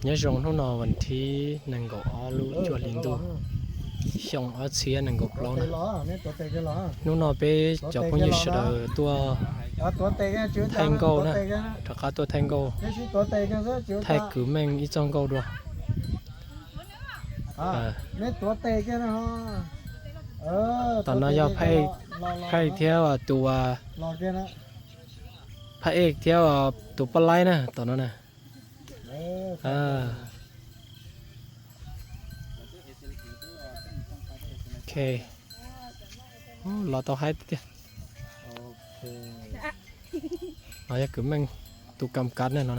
Nyob zoo hnub no vas thib nees nkaum ob lub cuaj hli ntuj, xyoo ob txhiab nees nkaum plaub na. Hnub no peb cov phooj ywg sawv daws tuaj thaij nkauj na, rov qab tuaj thaij nkauj, thaij kwv meej ib txoj nkauj dua. Tom no yog phaj ej thiab tus, phaj ej thiab tus poj laib na tom no na. Los tau haib tiag. No yog kwv meej tus kam kav na no.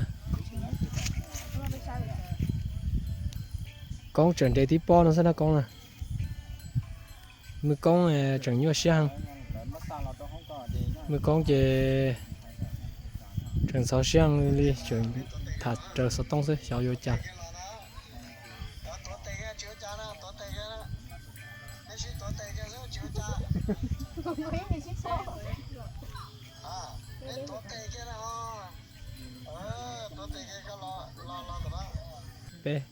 Koob tseem nres tib pob no xwb na Koob na. Mws Koob tseem nyuaj siab heev. Mws Koob ces tseem ntxhov siab heev li, tseem tham raws xov tooj xwb xyov yuav cas. Peb,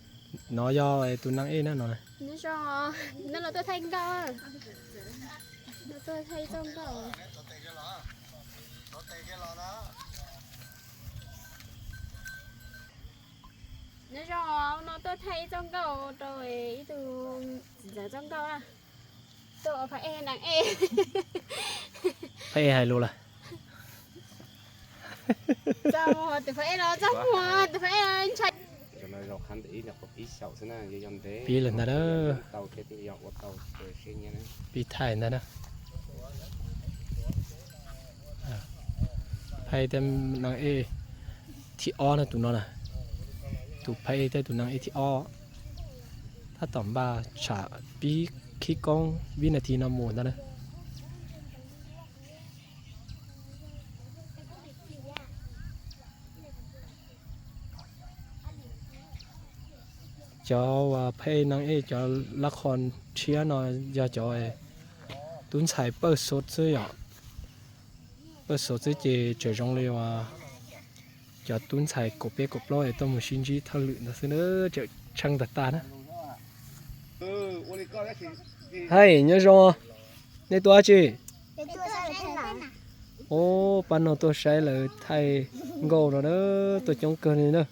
no yog tus nag ej na no. Nyob zoo, neb los tuaj thaij nkauj, los tuaj thaij txoj nkauj. Nyob zoo, no tuaj thaij ib txoj nkauj rau ib tug txiv ntxawm txoj nkauj na. Tuaj ua phab ej nag ej. Phab ej hais lus lawm. Txaj muag, tus phab ej los txaj muag, tus phab ej los ntshai. Pib lawm ntag na. Pib thaij ntag na. Phab ej thiab nag ej thib ob na tus no na. Tus phab ej thiab tus nag ej thib ob. Tab tom npaj tsham pib khib koob vib nas this no mus ntag na. Cov uas phab ej nag ej cov lab qho tshiab no yog cov tub ntxhais pawj xov xwb yom. Pawj xov xwb ces tseem zoo li uas cov tub ntxhais kaum peb kaum plaub es tuaj mus sib ntsib thawj lwm ntawd xwb na, tseem tsheej tag tag na. Hais nyob zoo, nej tuaj dab tsi? Ub, pab no tuaj saib lawv thaij nkauj no na, tuaj coob kawg li na.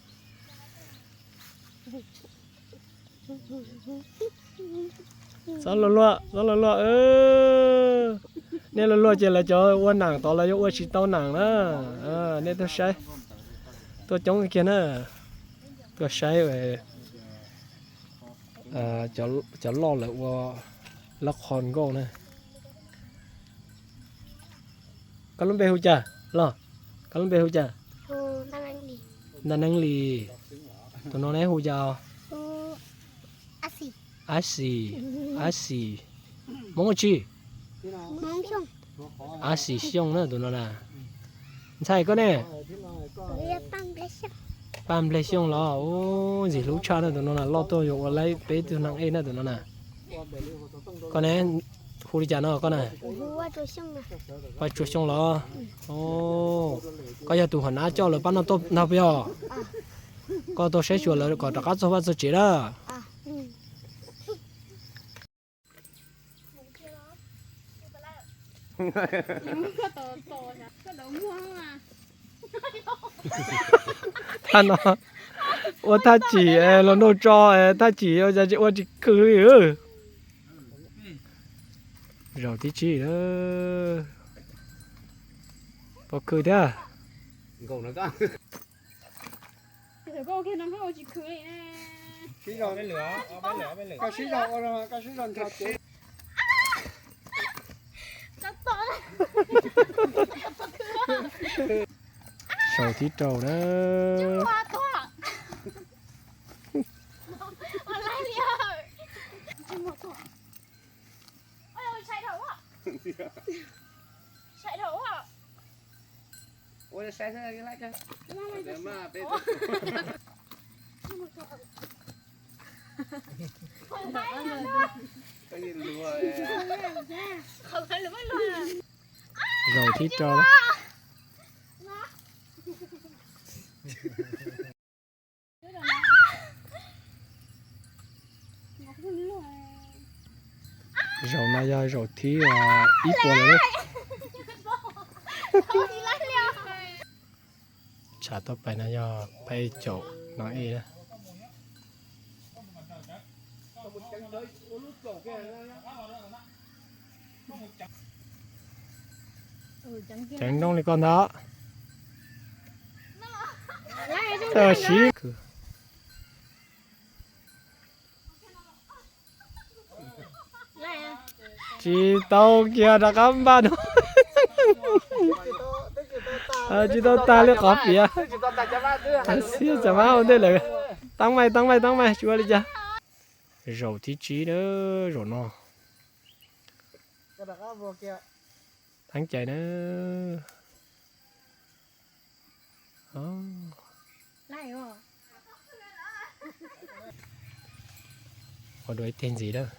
Txhob luag luag, txhob luag luag. Nej luag luag ces lawv cov ua nam tod lawv yuav ua tsis tau nam na. Nej tuaj saib, tuaj coob kiag na, tuaj saib cov loj lawv ua lab qho nkauj na. Koj lub npe hu cas los? Koj lub npe hu cas? Ntaj Neeb Lis. Tus no neb hu cas? Ab Xis, Ab Xis. Hmoob tsi? Ab Xis Xyooj na tus no na. Ntxhais koj ne? Paj Nplej Xyooj los. Ntxim hlub tshaj na tus no na, loj tuaj yuav ua laib peb tug nag ej na tus no na. Koj ne, hu li cas no koj na? Paj Tsua Xyooj los. Koj yog tus hom nab coj lawv pab no tuaj ntag puas yog? Koj tuaj saib xyuas lawv kom rov qab txog vaj txog tsev na. Thaj no ua thaj chim los nug tso, thaj chim ua cas tsis ua tsis khw li. Zaum tib si, pov khw thiab. Zaum thib rau na. Zaum thib rau. Zaum no yog zaum thib ib puas lawm. Tshav tuaj pais no yog peb caum no ib na. Ceev nrooj li koj ntag. Siv tsis tau kiag rov qab npaj no. Tsis tau tag li qhov piav. Xiab, cov mab ua ntej lawm. Taab maij, taab maij, taab maij, tsis ua li cas. Zaum thib tsib na, zaum no. Theeb cai na. Ua dua ib teg ntxiv lawm.